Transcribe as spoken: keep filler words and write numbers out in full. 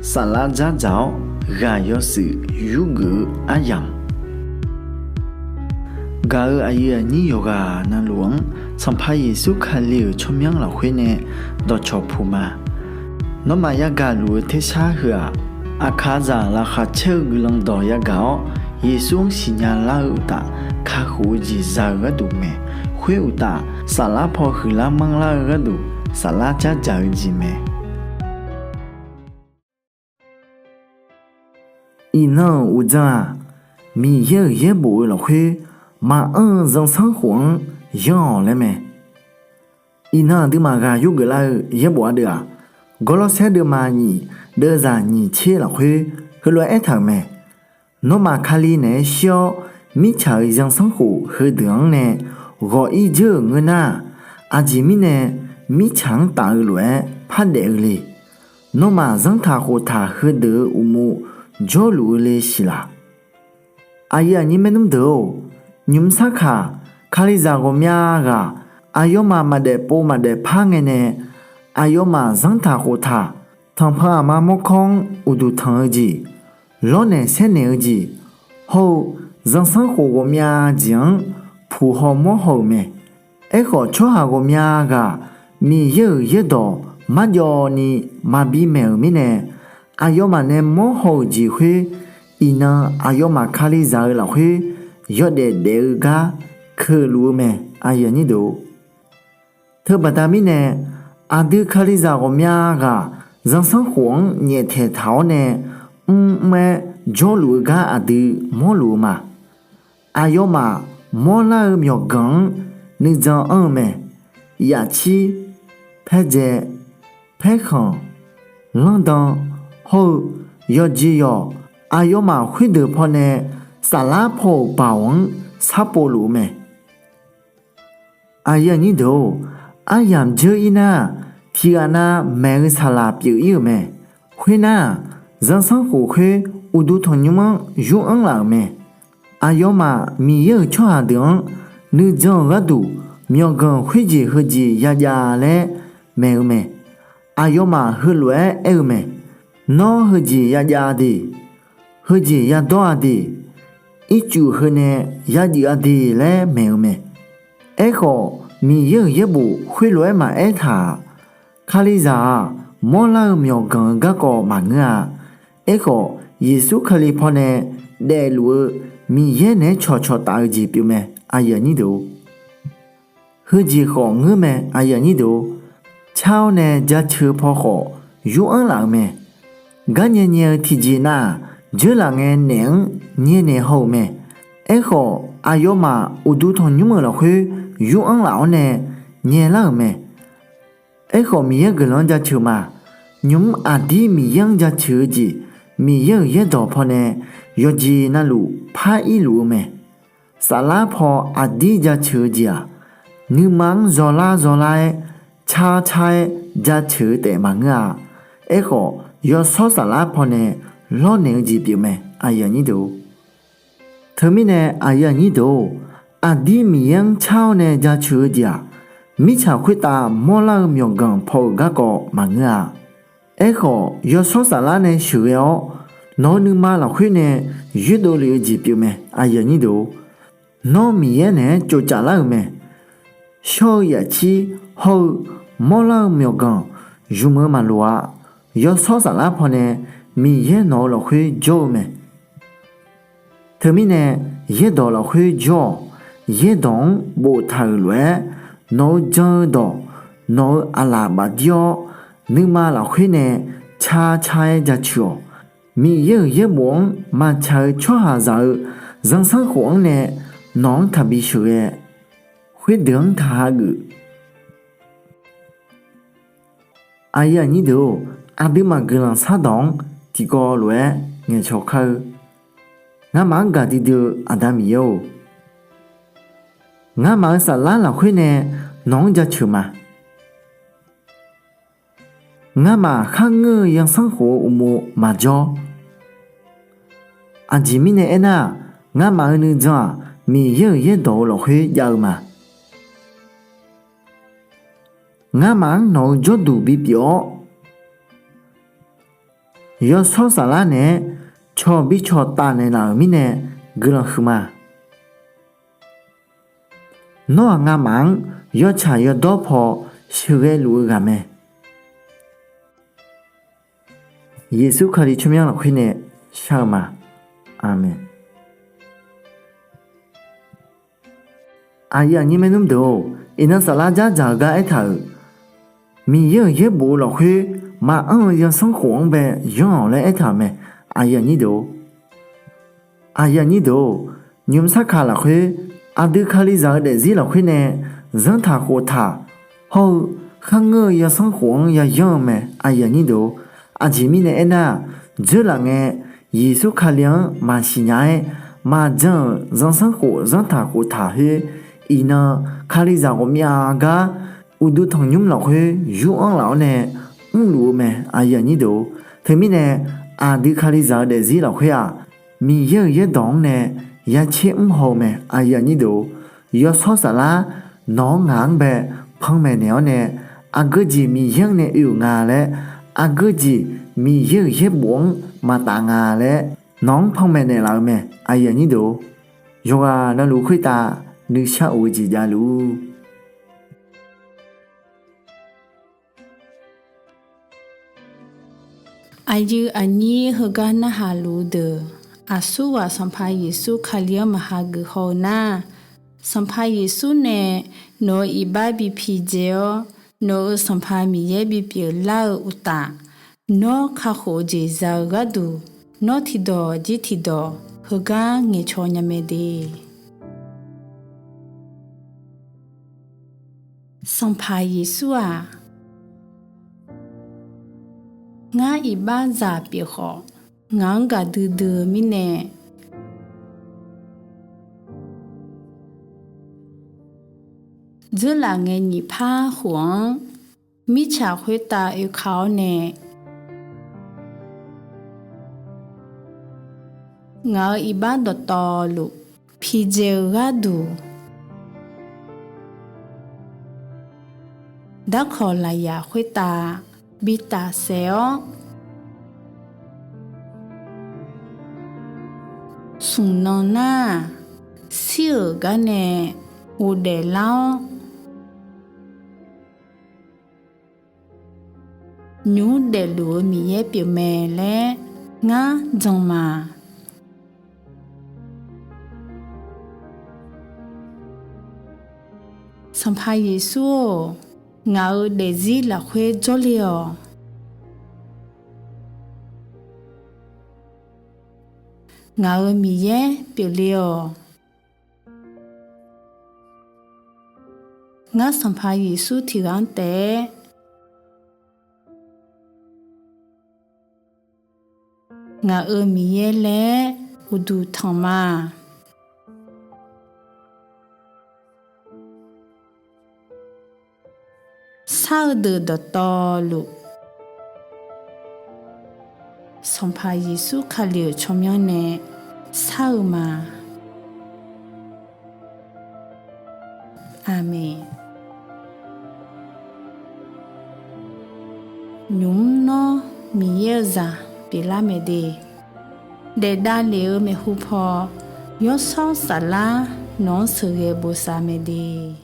Saflar dzardzaq-awr ghaq yawshuif yurgeuf-eu aryamq, gaq-euq aqyuif aqnyir yawqghaq navluf-anr Sanqpaq Yeqsur Kali-euq tsawrmyanr lafkhoer nae dawqcawq puq ma. Nawmaf yagaq luf-eu tersar heu-aq, aqkaqzaq laqkhaq caer-eu guiqlanq dawq yagaq-awr, Yeqsur-anr siqnya lar-eu uqtaf, kakhof-eu jeq za-eu gharduq mae. Khoer uqtaf, saflar paw huiqlar manrlar-eu gharduq, saflar dzardzaq-eu jeq mae. Iqnan-euq uqdzan-aq, Miqyaer-euq yaerbof-eu lafkhoer maqanr-eu zanrsanrkhof-anr yanr-awq laer mae. Iqnan aqduimaf ghaq yurgeuf lar-eu yaerbof ardeuv-aq, Gawrlawrsaer deuvma nyiq deuvzaq nyiq tser lafkhoer heulof-aer aertaq-euq mae. Nawmaf Kali naeq-aer shir-awr, mirtsaq-euq zanrsanrkhof heudeuq-anr nae ghawq-ir dzeur-euq ngeur nar-aq, aqjeq mirnae mirtsaq-anr taf-eu lof-aer pardaef-eu le. Nawmaf zanrtaq khoftaq heudeuq-euq uqmov jawrluf-eu le siq laq? Aqyuif aqnyir maernmr deuq-or, nymq-mr sarkaq, Kalizaq ghawqmya ghaq aqyawfmaf maqdaef pov maqdaef par ngae nae, aqyawfmaf zanrtaq khoftaq, tanqpanq aqma mawrkawr-anr uqduq tanq-eu jeq, lawrnaeq saernaeq-eu jeq, hawr-eu zanrsanrkhof ghawqmya jeq-anr puq haw mawr haw-euq mae. Aerkhawf, tsawrhaq ghawqmya ghaq Miqyaer-euq yaerdawq marjawv ni maqbi maeq-euq mirnae, aqyawfmaf nae mawr haw-euq jeq khoer, iqnan aqyawfmaf Kalizaq-eu lafkhoer yawdaef daef-eu gar keuvluf-eu mae. Teubaqda mirnae, aqdui Kalizaq ghawqmya ghaq zanrsanrkhof-anr nyaeftaeq taq-awr nae mrmr-aer jawrluf-eu gar aqdui mawrluf-eu ma. Aqyawfmaf mawrlar-eu myawqganq-anr nuijan anr-eu mae. Yaftsir, paerdzae, paerkhanq, lanrdan, hawr-eu yawqjeq yawq, aqyawfmaf khoerdeuq pawnae saflar paw-euq baoq-anr sharpov luf-eu mae. Aqyuif aqnyir deuq-or, aryamq dzeur-ir nar-aq, tiqghaq nav maeq-eu saqlaq pyeuf-ir-euq mae. Khoernar-aq, zanrsanrkhof khoer uqduq tanqnymr-anr yur anr laf-euq mae. Aqyawfmaf Miqyaer-euq tsawrhaq deuq-anr nuijan-euq gharduq myawqganq khoerjeq heujeq yajav laer maeq-eu mae. Aqyawfmaf heulof-aer aer-eu mae. Nawr heujeq yajav-a de, heujeq yadawr-a de, ircuf heu nae yajuif-a de laer maeq-eu mae. Aerkhawf, Miqyaer-euq yaerbof khoerlof-aer maqaer taq-aq, Kalizaq-aq mawrlar-eu myawqganq-eu garkawv maqngeur-a. Aerkhawf, Yeqsur Kali pawnae daefluf-eu Miqyaer naeq-aer cawqcawq taf-eu jeq pyeufmae. Heujeq khawf ngeurmae. Car-awr nae jaceuq-eu paw khawf yur anr laf-eu mae. Garnyae nyae-eu tiqjeq nav-aq, dzeurlaf ngae naef-anr nyaenaeq haw-euq mae. Aerkhawf, aqyawfmaf uqduq tanqnymr-euq lafkhoer yur anr laf-awr nae nyaelar-euq mae. Aerkhawf, Miqyaer guiqlanq-anr jaceuq ma. Nymq-mr aqdir Miqyaer-anr jaceuq-eu jeq, Miqyaer-euq yaerdawq pawnae yawqjeq navluf par-ir luf-eu mae. Saflar paw aqdir jaceuq-eu jeq-aq, nuima-anr zawlar zawlar-aer, car car-aer jaceuq-eu taef maqngeur-a. Aerkhawf, yawshawr saflar pawnae lawrnaeq-eu jeq pyeufmae. Teumirnae, aqdir Miqyaer-anr car-awr nae jaceuq-eu jeq-aq, mirtsaq khoertav mawrlar-eu myawqganq paw-euq garkawv maqngeur-a. Aerkhawf, yawshawr saflar nae sheuqghae-awr, nawq-eu nuima lafkhoer nae yoerdov lef-eu jeq pyeufmae. Nawr Miqyaer naeq-aer tsovcaf lar-euq mae. Shawr-eu yaftsir hawr-eu mawrlar-eu myawqganq zmq-eu maqloq-a. Yawshawr saflar pawnae Miqyaer nawq-eu lafkhoer jawr-eu mae. Teumirnae, yaerdawq lafkhoer jawr-awq. Yaerdawq-anr boftaq-euq lof-aer, nawq-eu jan-eu dawq, nawq-eu aqlaf bafdir-awr, nuima lafkhoer nae car car-aer jaceuq-awq. Miqyaer-euq yaerbof-anr maqtsaq-eu tsawrhaqzaq-eu zanrsanrkhof khof-anr nae nawq-anr taqbi sheuqghae. Khoerdeuq-anr taq hageuf. Aqduimaf guiqlanq shardawq-anr tiqkawv lof-aer ngaeqcawq kar-eu. Ngamaf-anr gaqdui dui-eu Aqda Miqyaer-or, ngamaf-euq saflar lafkhoer nae nawq-anr jaceuq ma. Ngamaf kharngeur-eu zanrsanrkhof-eu uqmov maqjawr. Aqjeq mirnae aernar-aq, ngamaf-euq nuijan-aq, Miqyaer-euq yaerdawq-eu lafkhoer jav-eu ma. Ngamaf-anr nawq-eu jawrduq bipyeuf-awr, Yawshawr Saflar naeq-aer cawq bi cawq taf naeqlaf-euq mirnae guiqlanq huiqma. Nawr-aq ngamaf-anr yawtsaq yawdawr paw sheuqghae luf-eu ghaq mae. Yeqsur Kali tsawrmyanr lafkhoer nae shar-eu ma. Aqmeq. Aqyuif aqnyir maernmr deuq-or, iqnan saflar dzardzaq-eu gar aertaq-euq, Miqyaer-euq yaerbof-eu lafkhoer maqanr-eu zanrsanrkhof-anr bae yanr-awq laer aertaq-euq mae. Aqyuif aqnyir deuq-or, nymq-mr sarkaq lafkhoer aqdui Kalizaq-eu daefzir lafkhoer nae zanrtaq khoftaq hawr-eu kharngeur-eu zanrsanrkhof-anr yayanr-eu mae. Aqyuif aqnyir deuq-or, aqjeq mirnae aernar-aq, dzeurlaf ngae Yeqsur Kali-anr maqsiq nya-aer maqjan-euq zanrsanrkhof zanrtaq khoftaq khoer, iqnan Kalizaq ghawqmya gar uqduq tanqnymr lafkhoer yur-anr laf-awr nae mrluf-eu mae. Aqyuif aqnyir deuq-or, teumirnae aqdui Kalizaq-eu daefzir lafkhoer-aq, Miqyaer-euq yaerdawq-anr nae yacaer mrhaw-eu mae. Aqyuif aqnyir deuq-or, Yawshawr Saflar nawq-anr ngaq-anr bae panmaeq naeq-awr nae, aqgeu jeq Miqyaer-anr nae oe-euq nga laer, aqgeu jeq Miqyaer-euq yaerbof-anr maqtaf nga laer nawq-anr panmaeq naeqlaf-eu mae. Aqyuif aqnyir deuq-or, yawqghaq navluf khoertav nuishar of-eu jeq javluf-ur. Aqyuif aqnyir heugar narhaq luf-eu deuq, aqsurghaq Sanqpaq Yeqsur Kali-anr maqha geuf haw-eu nar, Sanqpaq Yeqsur nae nawq-euq iqbax bi pidzae-awr, nawq-euq Sanqpaq Miqyaer bipyeuf lar-eu uqtaf, nawr kakhof-eu jeq za-eu gharduq, nawr tiqdawq jir tiqdawq heugar ngaeqcaw nya mae de. Sanqpaq Yeqsur-aq, ngar iqbax zaq pyeuf khawf, ngaq-anr gaqdui dui-eu mirnae, dzeurlaf ngae nyiq par khof-anr mirtsaq khoertav oeka-awr nae, ngaq-euq iqbax dawqtawvluf pidzae-eu gharduq, darkawq lafyaq khoertav bi tafsaef-awr, smq nan nar-aq, shir-euq gar nae ghofdaef lar-awr, nymq mr daefluf-eu Miqyaer pyeufmae laer ngar jan ma. Sanqpaq Yeqsur-or, ngaq-euq daefzir lafkhoer jawrle-awq. Ngaq-euq Miqyaer pyeufle-awq. Ngar Sanqpaq Yeqsur tiq ghaq-anr taef-aer ngaq-euq Miqyaer laer uqduq tanq ma. Shar-eu deuq dawqtawvluf, Sanqpaq Yeqsur Kali-euq tsawrmyanr nae shar-eu ma. Aqmeq. Nymq mr nawr Miqyaer-eu zaq pyeuflar mae de. Daef davlef-eu maeqhu paw, Yawshawr Saflar nawq-anr sheuqghae bosav mae de.